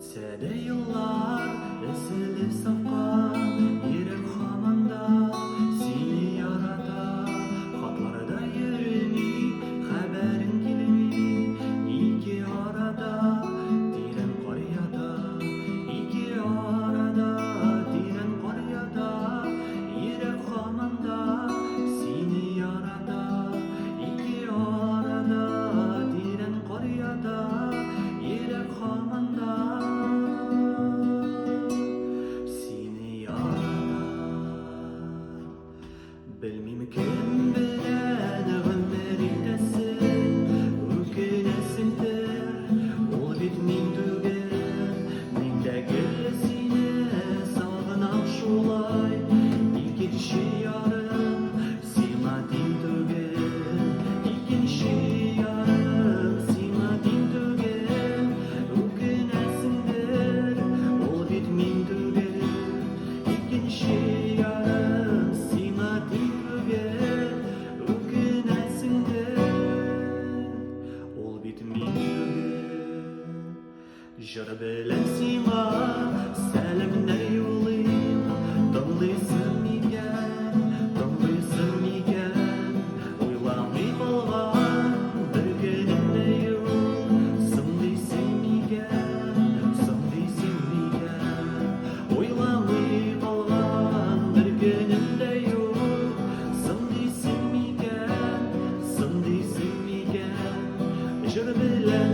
Үтсә дә еллар, өзелеп сафка, йөрәк һаман да сине ярата. Хатлар да йөрми, хәбәрең килми, ике арада тирән кар ята. Ике арада тирән кар ята, йөрәк һаман да сине ярата. Ике арада тирән кар ята, йөрәк һаман да сине ярата. Белмим, кем белән гомер итәсең, үкенәсеңдер, ул бит мин түгел. Мин дә гел сине сагынам шулай, икенче ярым сиңа тиң түгел. Икенче ярым сиңа тиң түгел, үкенәсеңдер, ул бит мин түгел. Икенче ярым сиңа тиң түгел, үкенәсеңдер, ул бит мин түгел. Җыр белән сиңа сәламнәр юлыйм, тыңлыйсың микән, тыңлыйсың микән? Уйламый калган бер көнем дә юк, соң дисең микән, соң дисең микән? Уйламый калган бер көнем дә юк, соң дисең микән, соң дисең микән? Җыр белән